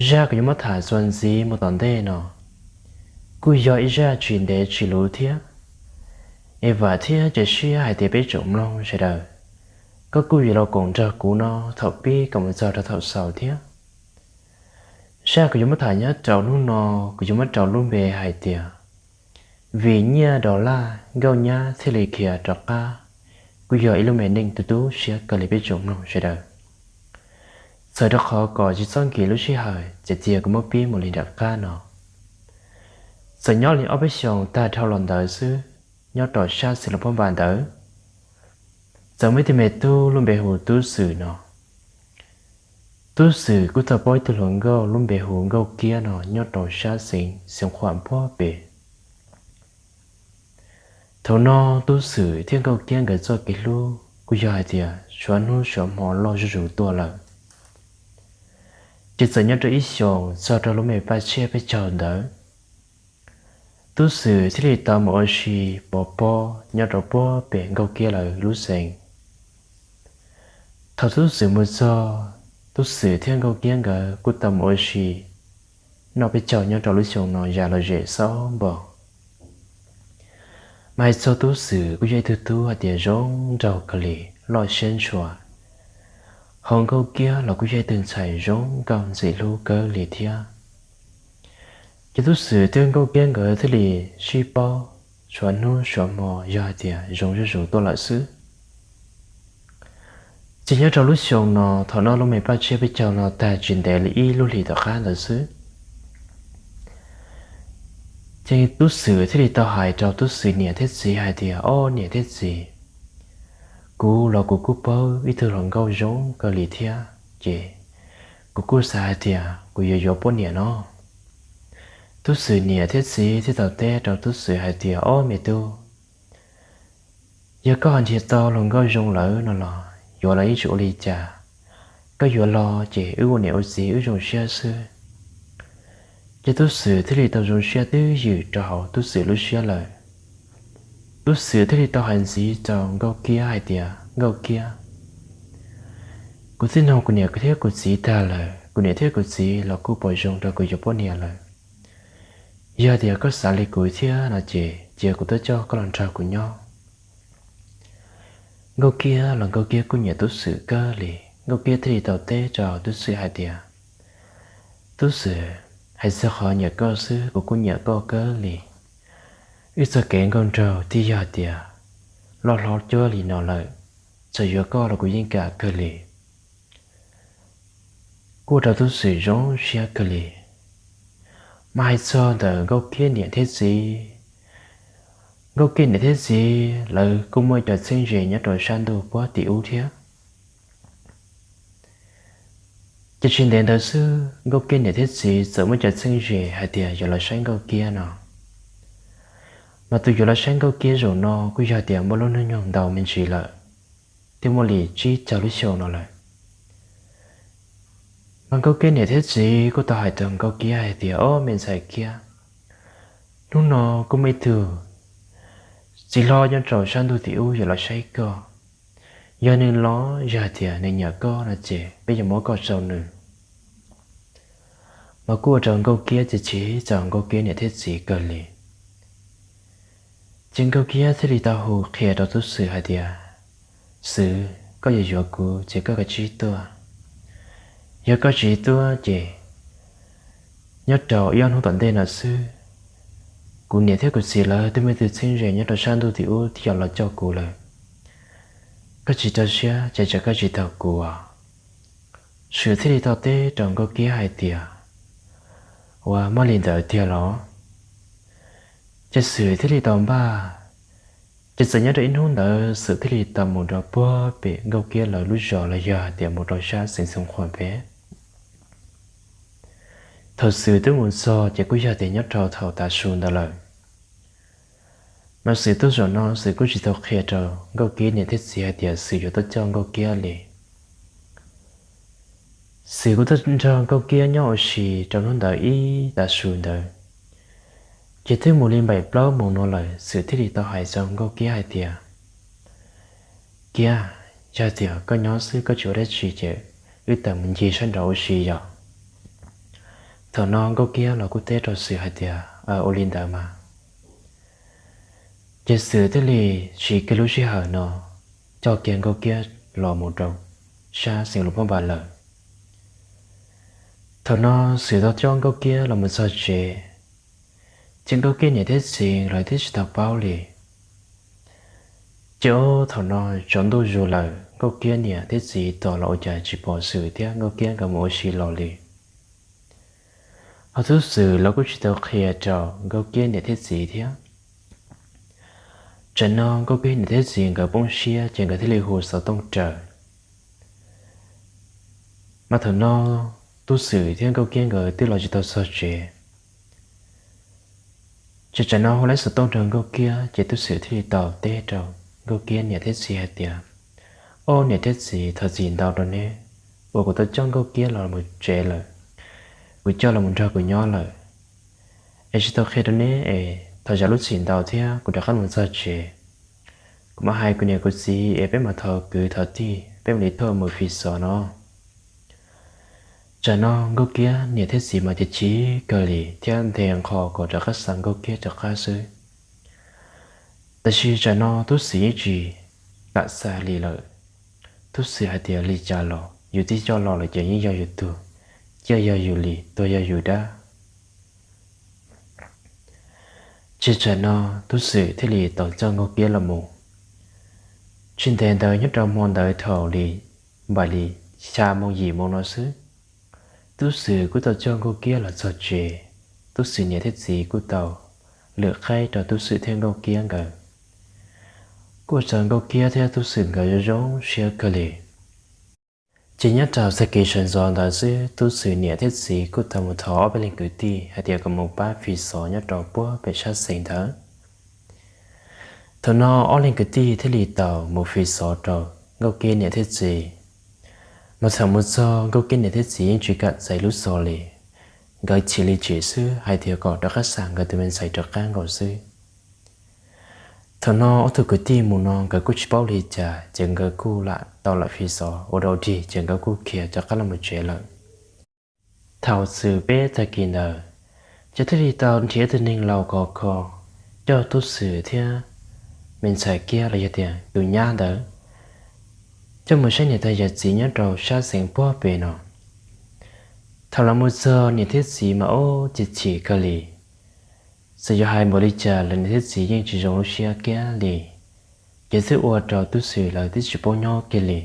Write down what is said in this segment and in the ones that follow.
Zaj kuv yuav muab tham txuas ntxiv mus tom ntej no kuj yog ib zaj tsis ntev tsis luv thiab. Es vam thiab cia siab hais tias peb tsoom mloog sawv daws, koj kuj yuav los koom nrog kuv no thaum pib kom mus txog rau thaum xaus thiab. Zaj kuv yuav muab tham nyob rau hnub no, kuv yuav muab rau lub npe hais tias Vim Nyiaj Dollar Nkauj Nyab Thiaj Li Khiav Rov Qab. Kuj yog ib lub me neej tu tu siab kawg li peb tsoom mloog sawv daws. Txawm rau qhov kom tsis txhob nkim lub sij hawm ces cia kuv muab pib mus li nram qab no. Txawm nyob li ob peb xyoos tag dhau los ntawd xwb, nyob rau sab xeev Luang Prabang ntawd, txawm muaj ib tug me tub lub npe hu Tub Xwm no. Tub Xwm kuj tau paub ib tug hluas nkauj lub npe hu Nkauj Kiab no nyob rau sab xeev Xeev Khuam puag pem. Thaum no Tub Xwm thiab Nkauj Kiab nkawd txoj kev hlub kuj yog hais tias suav hnub suav hmo loj zuj zus tuaj lawm. Ces txawm nyob rau ib xyoos txog rau lub me paj tshiab peb caug ntawd, Tub Xwm thiaj li tau mus ua si pov pob nyob rau puag pem Nkauj Kiab lawv lub xeev. Thaum Tub Xwm mus txog, Tub Xwm thiab Nkauj Kiab nkawd kuj tau mus ua si noj peb caug nyob rau lub xyoo no yam lom zem xauj npo. Mas hais txog Tub Xwm kuj yog ib tug tub hais tias zoo nraug kawg li, loj siab ntshua. Ho Nkauj Kiab los kuj yog ib tug ntxhais zoo nkauj ntxim hlub kawg li thiab. Ces Tub Xwm thiab Nkauj Kiab nkawd thiaj li sib paub suav hnub suav hmo yog hais tias zoo zuj zus tuaj lawm xwb. Ces nyob rau lub xyoo no, thaum noj lub me paj tshiab peb caug no tag tsis ntev li ib lub hlis tom qab ntawd xwb, ces Tub Xwm thiaj li tau hais rau Tub Xwm niam thiab txiv hais tias, Ob niam thiab txiv, kuv los kuv kuj paub ib tug hluas nkauj zoo kawg li thiab, ces kuv kuj xav hais tias kuv yuav yuav poj niam no. Tub Xwm niam thiab txiv thiaj tau teb rau Tub Xwm hais tias, Ob me tub, yog koj ho nrhiav tau hluas nkauj zoo lawm no los yuav los yeej tsis ua li cas. Koj yuav los ces wb ua niam ua txiv wb zoo siab xwb. Ces Tub Xwm thiaj li tau zoo siab twb ywm rau hauv Tub Xwm lub siab lawm. Tub Xwm thiaj li tau hais ntxiv rau Nkauj Kiab hais tias, Nkauj Kiab, kuv twb nug kuv niam thiab kuv txiv tag lawm, kuv niam thiab kuv txiv los kuj pom zoo rau kuv yuav poj niam lawm. Yog tias koj xav li kuv thiab no ces cia kuv tuaj coj koj los nrog kuv nyob. Nkauj Kiab los Nkauj Kiab kuj nyiam Tub Xwm kawg li. Nkauj Kiab thiaj li tau teb rau Tub Xwm hais tias, Tub Xwm, hais txog qhov nyiam koj xwb kuv kuj nyiam koj kawg li. Wb txoj kev nkauj nraug thiaj yog tias loj hlob cuag li no lawm, txawm yuav koj los kuv yeej kam kawg li. Kuj ua rau Tub Xwm zoo siab kawg li. Mas hais txog ntawm Nkauj Kiab niam thiab txiv, Nkauj Kiab niam thiab txiv lawv kuj muaj cov txheeb ze nyob rau sab ntuj puag tim ub thiab. Ces tsis ntev ntawd xwb Nkauj Kiab niam thiab txiv txawm muaj cov txheeb ze hais tias yuav los saib Nkauj Kiab no. Mas tus yuav los saib Nkauj Kiab zaum no kuj yog tias muaj lub hnub nyoog ntau me ntsis lawm, twb muaj li tsib caug lub xyoo no lawm. Mas Nkauj Kiab niam thiab txiv kuj tau hais rau Nkauj Kiab hais tias, Ob me ntxhais Kiab, hnub no kuj muaj ib tug txiv hlob nyob rau sab ntuj tim ub yuav los saib koj. Yog nws los yog hais tias nws nyiam koj no ces peb yuav muab koj rau nws. Mas kuj ua rau Nkauj Kiab ces chim rau Nkauj Kiab niam thiab txiv kawg li. Ces Nkauj Kiab thiaj li tau hu qhia rau Tub Xwm hais tias, Xwm, koj yuav yuav kuv ces koj kav tsij tuaj. Yog koj tsis tuaj ces nyob rau ib ob hnub tom ntej no xwb, kuv niam thiab kuv txiv lawv twb muaj ib tug txheeb ze nyob rau sab ntuj tim ub twb yuav los coj kuv lawm. Koj tsis rau siab ces tsam koj tsis tau kuv. Xwm thiaj li tau teb rau Nkauj Kiab hais tias, Ua, muaj li ntawd tiag los? Ces Xwm thiaj li tau npaj. Ces txawm nyob rau ib hnub ntawd Xwm thiaj li tau mus rau puag pem Nkauj Kiab lawv lub zos los yog hais tias mus rau sab xeev Xeev Khuam pem. Thaum Xwm twb mus txog ces kuj yog tias nyob rau thaum tav su ntawd lawm. Mas Xwm tuaj zaum no Xwm kuj tsis tau qhia rau Nkauj Kiab niam thiab txiv hais tias Xwm yuav tuaj coj Nkauj Kiab li. Xwm kuj tuaj nrog Nkauj Kiab nyob ua si rau hnub ntawd ib tav su ntawd. Ces twb mus li npaim plaub moos no lawm Xwm thiaj li tau hais rau Nkauj Kiab hais tias, Kiab, yog tias koj nyob xwb koj tsis ua dab tsi ces wb tawm mus ncig sab nraud ua si yom. Thaum no Nkauj Kiab los kuj teb rau Xwm hais tias, Ua li ntawd mas. Ces Xwm thiaj li siv kiag lub sij hawm no coj kiag Nkauj Kiab los mus rau sab xeev Luas Phab Npas lawm. Thaum no Xwm tau coj Nkauj Kiab los mus txog tsev, ces Nkauj Kiab niam thiab txiv lawv twb tsis tau paub li. Ces thaum no tsaus ntuj zus lawm, Nkauj Kiab niam thiab txiv tos los ua cas tsis pom Xwm thiab Nkauj Kiab nkawd mus ua si los li. Ho Tub Xwm los kuj tsis tau qhia rau Nkauj Kiab niam thiab txiv thiab. Tsam no Nkauj Kiab niam thiab txiv nkawd poob siab ces nkawd thiaj li hu xov tooj raws. Mas thaum no Tub Xwm thiab Nkauj Kiab nkawd twb los tsis tau txog tsev. Ces tsam no hu lawv xov tooj rau Nkauj Kiab ces Tub Xwm thiaj li tau teb rau Nkauj Kiab niam thiab txiv hais tias, Ob niam thiab txiv, thov txim ntau rau neb uas kuv tau coj Nkauj Kiab los mus tsev lawm, kuv coj los mus nrog kuv nyob lawm, es tsis tau qhia rau neb es thov zam lub txim ntau thiab kuv rov qab mus txog tsev, kuv mam hais kuv niam kuv txiv es peb mam thov kwv thov tij peb mam li tuaj mus fi xov no. Tsam no Nkauj Kiab niam thiab txiv mas chim chim kawg li thiab nthe nqho kom rov qab xa Nkauj Kiab rov qab xwb. Tab sis tsam no Tub Xwm yeej tsis kam xa li lawm. Tub Xwm hais tias li cas los yus twb coj los lawm ces yeej yog yus tug, cia yog yus li, tuag yog yus dab. Ces tsam no Tub Xwm thiaj li tau coj Nkauj Kiab los mus. Tsis ntev ntawd nyob rau hmo ntawd thaum li npaum li xya moo yim moo no xwb, Tub Xwm kuj tau coj Nkauj Kiab los txog tsev. Tub Xwm niam thiab txiv kuj tau lwm qaib rau Tub Xwm thiab Nkauj Kiab nkawd. Kuj ua rau Nkauj Kiab thiab Tub Xwm nkawd zoo zoo siab kawg li. Ces nyob rau tag kis sawv ntxov ntawd xwb, Tub Xwm niam thiab txiv kuj tau mus thov ob peb leeg kwv tij hais tias kom mus pab fi xov nyob rau puag pem sab xeev ntawd. Thaum no ob leeg kwv tij thiaj li tau mus fi xov rau Nkauj Kiab niam thiab txiv. Mas thaum mus txog Nkauj Kiab niam thiab txiv yeej tsis kam txais lub xov li. Nkawd chim li chim xwb hais tias kom rov qab xa nkawd tus me ntxhais rov qab nkaus xwb. Thaum no ob tug kwv tij mus no nkawd kuj tsis paub li cas ces nkawd kuj lam tau lam fi xov ua dau dig ces nkawd kuj khiav rov qab los mus tsev lawm. Thaum txog peb tag kis ntawd, ces thiaj li tau nrhiav tus neeg laus khov kho coj Tub Xwm thiab me ntxhais Kiab los yog tias tus nyab ntawd coj mus saib niam tais yawm txiv nyob rau sab xeev puag pem no. Thaum los mus txog niam thiab txiv mas ub ces chim kawg li. Txawm yog hais npaum li cas los niam thiab txiv yeej tsis zoo lub siab kiag li. Ces thiaj ua rau Tub Xwm lawv twb tsis paub nyob kiag li.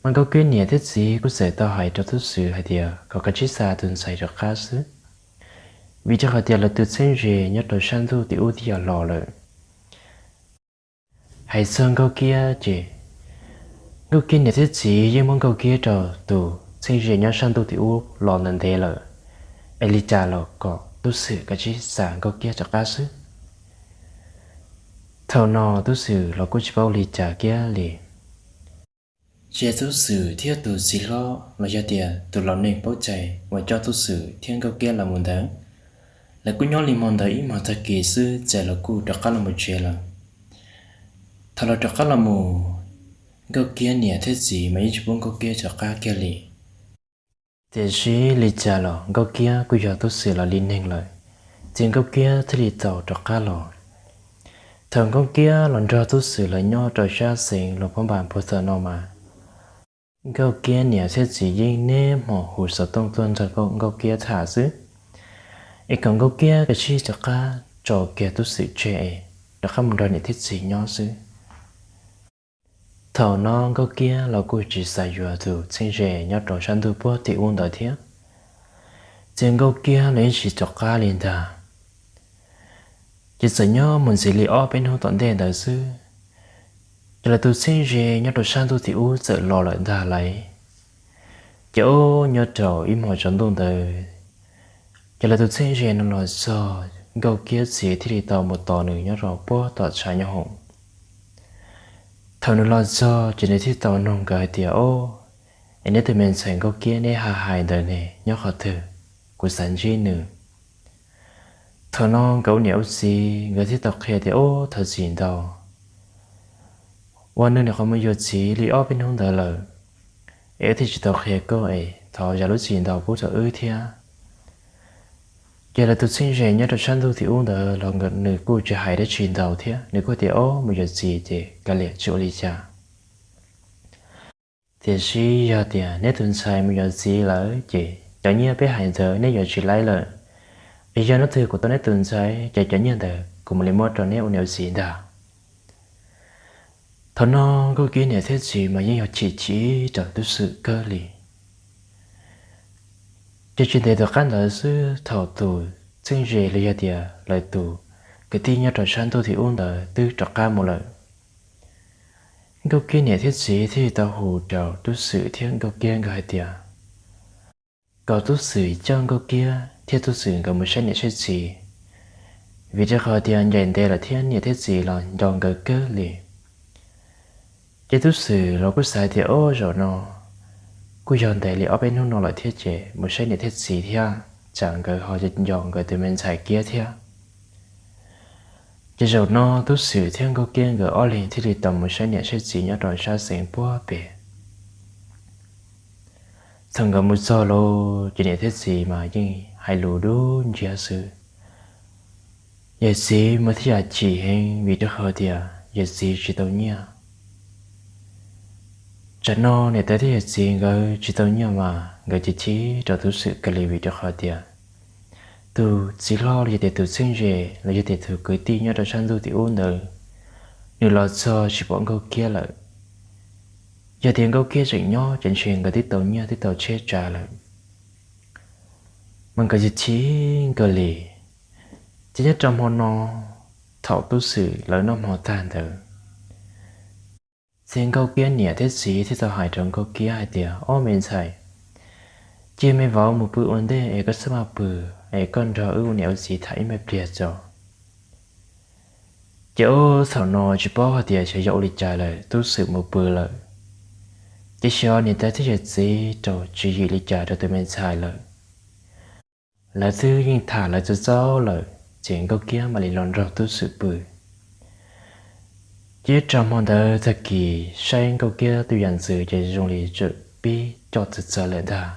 Mas Nkauj Kiab niam thiab txiv kuj txawm tau hais rau Tub Xwm hais tias kom kav tsij xa tus ntxhais rov qab xwb, vim rau qhov tias lawv tus txheeb ze nyob rau sab ntuj tim ub twb yog los lawm. Hais txog Nkauj Kiab ces Nkauj Kiab niam thiab txiv yeej muab Nkauj Kiab rau tus txheeb ze nyob sab ntuj tim ub los ntawm ntev lawm, es li cas los kom Tub Xwm kav tsij xa Nkauj Kiab rov qab xwb. Thaum no Tub Xwm los kuj tsis paub li cas kiag li. Ces Tub Xwm thiab tus txiv hlob los yog tias tus laus neeg paub cai uas coj Tub Xwm thiab Nkauj Kiab los mus ntawd, lawv kuj nyob li hmo ntawd ib hmos tag kis xwb ces lawv kuj rov qab los mus tsev lawm. Thaum lawv rov qab los mus, Nkauj Kiab niam thiab txiv mas yeej tsis pub Nkauj Kiab rov qab kiag li. Tiam sis li cas los Nkauj Kiab kuj yog Tub Xwm los li neeg lawm, ces Nkauj Kiab thiaj li tau rov qab los. Thaum Nkauj Kiab los nrog Tub Xwm lawv nyob rau sab xeev Luas Phab Npas puag thaum no mas, Nkauj Kiab niam thiab txiv yeej niaj hmo hu xov tooj tuaj nrog Nkauj Kiab tham xwb, es kom Nkauj Kiab kav tsij rov qab tso kiag Tub Xwm tseg es rov qab mus nrog niam thiab txiv nyob xwb. Thaum no Nkauj Kiab los kuj tsis xav yuav tus txheeb ze nyob rau sab ntuj puag tim ub ntawd thiab, ces Nkauj Kiab los yeej tsis rov qab li ntag. Ces txawm nyob mus ntxiv li ob peb hnub tom ntej ntawd xwb, ces lawv tus txheeb ze nyob rau sab ntuj tim ub txawm los lawm ntag lauj. Ces ub nyob rau ib hmos tsaus ntuj ntawd, ces lawv tus txheeb ze no los txog, Nkauj Kiab txiv thiaj li tau mus tos nws nyob rau puag tom tshav nyob hoom. Thaum nws los txog ces nws thiaj tau nug nkawd hais tias, Ob, es neb tus me ntxhais Nkauj Kiab neb hais hais ntawd ne nyob qhov twg? Kuv xav ntsib nws. Thaum no nkawd ua niam ua txiv nkawd thiaj tau qhia tias, Ob, thov txim ntau, uas nws nyuam qhuav mus yuav txiv li ob peb hnub ntawd lawm, es wb thiaj tsis tau qhia koj es thov zam lub txim ntau pub rau wb thiab. Ces lawv tus txheeb ze nyob rau sab ntuj tim ub ntawd los nws kuj tsis hais dab tsi ntau thiab, nws kuj tias, Ob, mus yuav txiv ces kav liam, tsis ua li cas. Tiam sis yog tias neb tus ntxhais mus yuav txiv lawm ces cov nyiaj peb hais ntawd neb yuav tsis laib lawm. Es yog hnub twg kuv tau neb tus ntxhais ces cov nyiaj ntawd kuv mam li muab rau neb ua niam ua txiv ntag. Thaum no Nkauj Kiab niam thiab txiv mas yeej yog chim chim rau Tub Xwm kawg li. Ces tsis ntev tom qab ntawd xwb, thaum tus txheeb ze los yog tias lawv tus kwv tij nyob rau sab ntuj tim ub ntawd twb rov qab mus lawm, Nkauj Kiab niam thiab txiv thiaj tau hu rau Tub Xwm thiab Nkauj Kiab nkawd hais tias kom Tub Xwm coj Nkauj Kiab thiab Tub Xwm nkawd mus saib niam saib txiv, vim rau qhov tias ncaim ntev lawm thiab niam thiab txiv los nco nkawd kawg li. Ces Tub Xwm los kuj xav tias, Ob, zaum no kuj yog ntev li ob peb hnub no lawm thiab ces mus saib niam thiab txiv thiab, tsam nkawd ho nco nkawd tus me ntxhais Kiab thiab. Ces zaum no Tub Xwm thiab Nkauj Kiab nkawd ob leeg thiaj li tau mus saib niam saib txiv nyob rau sab xeev puag pem. Thaum nkawd mus txog lawm ces niam thiab txiv mas yeej hais lus dub nciab xwb. Yawm txiv mas thiaj yam chim heev vim rau qhov tias yawm txiv tsis tau nyiaj. Tsam no niam tais thiab yawm txiv nkawd tsis tau nyiaj mas nkawd chim chim rau Tub Xwm kawg li vim rau qhov tias tus txiv hlob los yog tias tus txheeb ze los yog tias tus kwv tij nyob rau sab ntuj tim ub ntawd, nws los txog tsis pom Nkauj Kiab lawm. Yog tias Nkauj Kiab tseem nyob ces ntshe nkawd twb tau nyiaj twb tau tsheb tsav lawm. Mas nkawd chim chim kawg li. Ces nyob rau hmo no, thaum Tub Xwm lawv noj hmo tag ntawd, ces Nkauj Kiab niam thiab txiv thiaj tau hais rau Nkauj Kiab hais tias, Ob, me ntxhais, cia me vauv mus pw ua ntej es koj xub maj pw, es koj nrog wb ua niam ua txiv tham ib me pliag tso. Ces ub, thaum no tsis paub hais tias xyov yog ua li cas lawm, Tub Xwm mus pw lawm. Ces xyov niam tais thiab yawm txiv rau tswv yim li cas rau tus me ntxhais lawm. Lawv twb yeej tham lawv txaus txaus lawm, ces Nkauj Kiab mam li los nrog Tub Xwm pw. Ces rau hmo ntawd tag kis saib Nkauj Kiab tus yam ntxwv ces zoo li tsawm pib coj txawv txawv lawm ntag.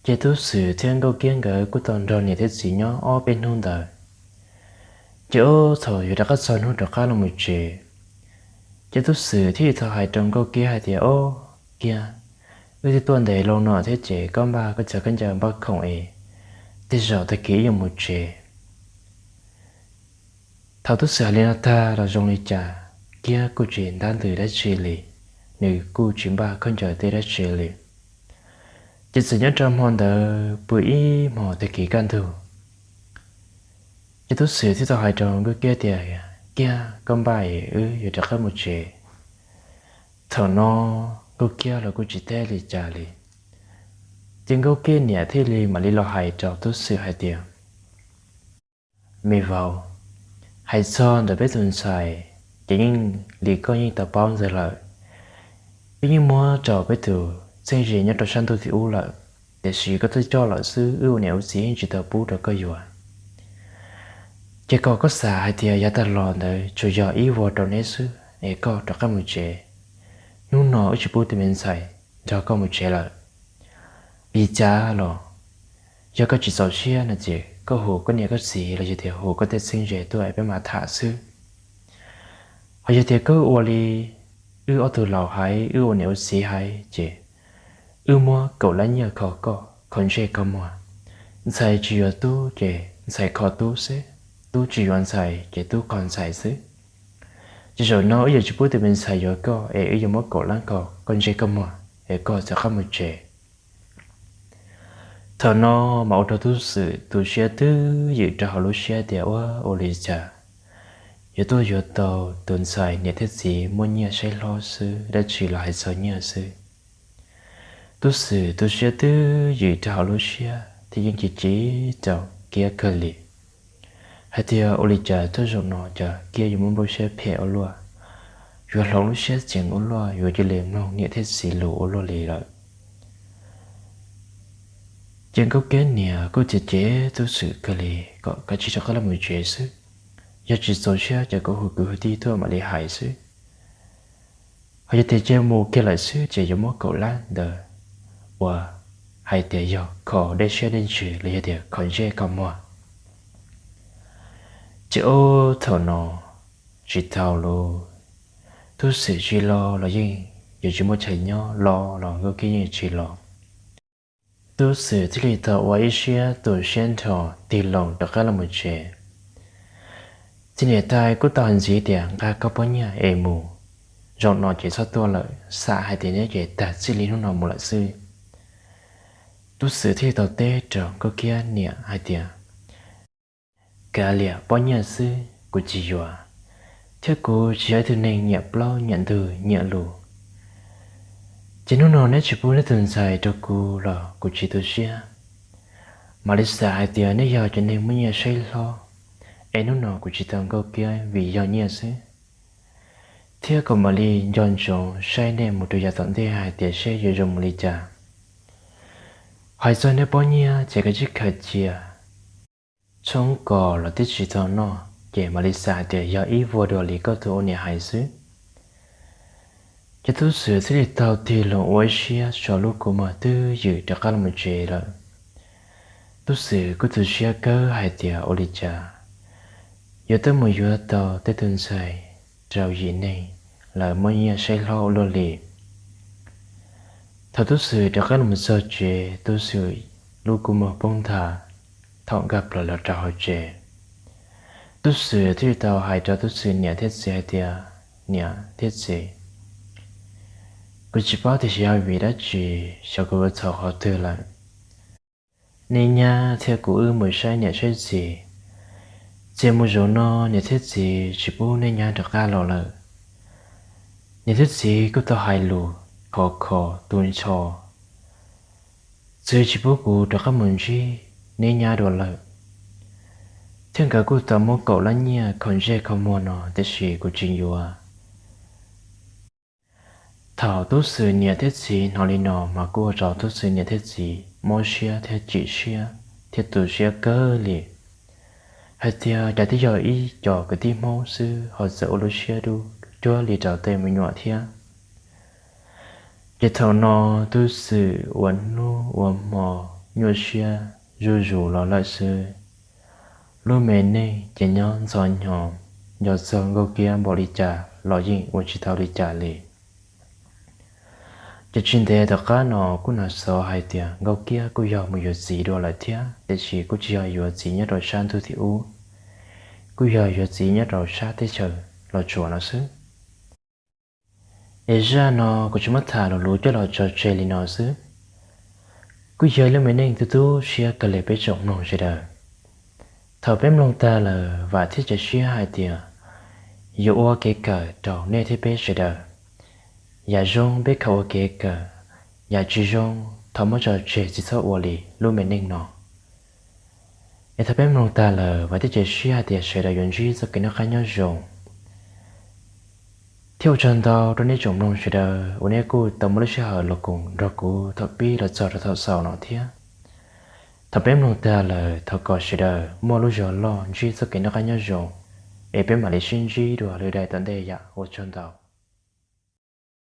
Ces Tub Xwm thiab Nkauj Kiab nkawd kuj tau nrog niam thiab txiv nyob ob peb hnub ntawd. Ces ub, thaum yuav rov qab txog hnub rov qab los mus tsev, ces Tub Xwm thiaj tau hais rau Nkauj Kiab hais tias, Ob, Kiab, wb twb tuaj ntev loo no thiab ces koj npaj koj cov khaub ncaws npaj khoom es tej zaum tag kis wb yuav mus tsev. Thaum Tub Xwm hais li no tag los zoo li cas Kiab kuj tsis ntab ntws dab tsi li, nws kuj tsis npaj khaub ncaws tej dab tsi li. Ces txawm nyob rau hmo ntawd pw ib hmos tag kis kaj ntug, ces Tub Xwm thiaj tau hais rau Nkauj Kiab tias, Kiab, koj npaj es wb yuav rov qab mus tsev. Thaum no Nkauj Kiab los kuj tsis teb li cas li. Ces Nkauj Kiab niam thiaj li mam li los hais rau Tub Xwm hais tias, Me vauv, hais txog ntawm peb tus ntxhais, ces yeej li koj yeej tau paub ntawd lawm. Peb yeej muab rau peb tus txheeb ze nyob rau sab ntuj tim ub lawm, tiam sis koj twb coj lawm xwb, wb ua niam ua txiv yeej tsis tau pub rau koj yuav. Ces kom koj xav hais tias yav tag los ntawd tsuas yog ib vuag rau neb xwb es koj rov qab mus tsev. Hnub no wb tsis pub tus me ntxhais nrog koj mus tsev lawm. Li cas los yog koj tsis txaus siab no ces koj hu koj niam koj txiv los yog tias hu koj tej txheeb ze tuaj es peb mam tham xwb. Ho yog tias koj ua li wb ob tug laus hais, wb ua niam ua txiv hais ces wb muab kaum lab nyiaj kho koj, kho ntsej kho muag. Ntxhais tsis yuav tub ces ntxhais kho tub xwb, tub tsis yuav ntxhais ces tub kho ntxhais xwb. Ces zaum no wb yuav tsis pub tus me ntxhais yuav koj es wb yuav muab kaum lab kho koj ntsej koj muag es koj rov qab mus tsev. Thaum no mas ua rau Tub Xwm tu siab twb ywm rau hauv lub siab tias ua ua li cas yuav tuaj yuav tau tus ntxhais niam thiab txiv muab nyiaj saib hlob xwb, dab tsi los hais txog nyiaj xwb. Tub Xwm tu siab twb ywm rau hauv lub siab thiab yeej chim chim rau Kiab kawg li, hais tias ua li cas tuaj zaum no cas Kiab yuav muaj nplooj siab phem ua luaj, yuav hloov lub siab ceev ua luaj, yuav cia li mloog niam thiab txiv lus ua luaj li lawm. Ces Nkauj Kiab niam kuj cem cem Tub Xwm kawg li kom kav tsij rov qab los mus tsev xwb. Yog tsis txaus siab ces kom hu kwv hu tij tuaj mam li hais xwb. Ho yog tias cia mus kiag lawm xwb ces yuav muab kaum lab ntawd uas hais tias yog kho dej siab dej ntsws los yog tias kho ntsej kho muag. Ces ub thaum no tsis tau lus, Tub Xwm tsis los los yeej yuav tsis muaj chaw nyob, los los Nkauj Kiab yeej tsis los. Tub Xwm thiaj li tau ua ib siab tu siab nrho tig loo rov qab los mus tsev. Txiv niam tais kuj tau hais ntxiv tias nqa koj pob nyiaj es mus, zaum no ces txhob tuaj lawm, xam hais tias neb ces tag txij li hnub no mus lawm xwb. Tub Xwm thiaj li tau teb rau Nkauj Kiab niam hais tias, kav liam pob nyiaj xwb kuv tsis yuav, thiab kuv tsis yog ib tug neeg nyiam plaub nyiam ntug nyiam lus. Ces hnub no neb tsis pub neb tus ntxhais rau kuv los kuv tsis tu siab. Mam li xam hais tias neb yog cov neeg muaj nyiaj saib hlob, es hnub no kuv tsis tau Nkauj Kiab vim yog nyiaj xwb. Thiab kuv mam li nco ntsoov saib nej mus rau yav tom ntej hais tias seb yuav zoo mus li cas. Hais txog neb pob nyiaj ces koj tsis khaws cia, tshoob kos los twb tsis tau noj, ces mam li xam hais tias yog ib vuag dua li koj tus ua niam hais xwb. Ces Tub Xwm thiaj li tau tig loo ua ib siab tso lub kua muag twb ywm rov qab los mus tsev lawm. Tub Xwm kuj tu siab kawg hais tias ua li cas yuav tuaj mus yuav tau tej tus ntxhais rau yim neeg lawv muaj nyiaj saib hlob ua luaj li. Thaum Tub Xwm rov qab los mus txog tsev, Tub Xwm lub kua muag poob nthav thaum nkag plaws los rau hauv tsev. Tub Xwm thiaj li tau hais rau Tub Xwm niam thiab txiv hais tias, niam thiab txiv, kuv tsis paub tias xyov yog vim dab tsi, xyov kuv ua txhaum qhov twg lawm. Neb nyab thiab kuv wb mus saib niam saib txiv, ces mus zaum no niam thiab txiv tsis pub neb nyab rov qab los lawm. Niam thiab txiv kuj tau hais lus khov kho tu nrho, txwv tsis pub kuv rov qab mus ntsib neb nyab dua lawm, thiab nkawd kuj tau muab kaum lab nyiaj kho ntsej kho muag no, tiam sis kuv tsis yuav. Thaum Tub Xwm niam thiab txiv hnov li no mas kuj ua rau Tub Xwm niam thiab txiv mob siab thiab chim siab thiab tu siab kawg li, hais tias cas twb yog ib co kwv tij Hmoob xwb ho txawm ua lub siab dub cuag li rau tej me nyuam thiab. Ces thaum no Tub Xwm ua hnub ua hmo nyuaj siab zuj zus los lawm xwb. Lub me neej ces nyob ntxhov hnyo, nco txog Nkauj Kiab npaum li cas los yeej ua tsis tau li cas li. Ces tsis ntev tom qab no kuj hnov xov hais tias Nkauj Kiab kuj yog mus yuav txiv dua lawm thiab, tiam sis kuj tsis yog yuav txiv nyob rau sab ntuj tim ub, kuj yog yuav txiv nyob rau sab teb chaws Los Tsuas no xwb. Es zaj no kuv tsuas muab tham lus lus coj los tso tseg li no xwb. Kuj yog lub me neej tu tu siab kawg li peb tsoom mloog sawv daws. Thaum peb mloog tag lawm vam thiab cia siab hais tias yuav ua kev kawm rau nej thiab peb sawv daws. Yam zoo peb khaws ua kev kawm, yam tsis zoo thov muab tso tseg tsis txhob ua li lub me neej no. Es thaum peb mloog tag lawm vam thiab cia siab hais tias sawv daws yuav ntsib txoj kev noj qab nyob zoo. Thiab ua tsaug ntau rau nej tsoom mloog sawv daws uas nej kuj tau muaj lub sij hawm los koom nrog kuv thaum pib los txog rau thaum xaus no thiab. Thaum peb mloog tag lawm thov kom sawv daws muaj lub zog loj ntsib txoj kev noj qab nyob zoo, es peb mam li sib ntsib dua lwm daim tom ntej yam ua tsaug ntau.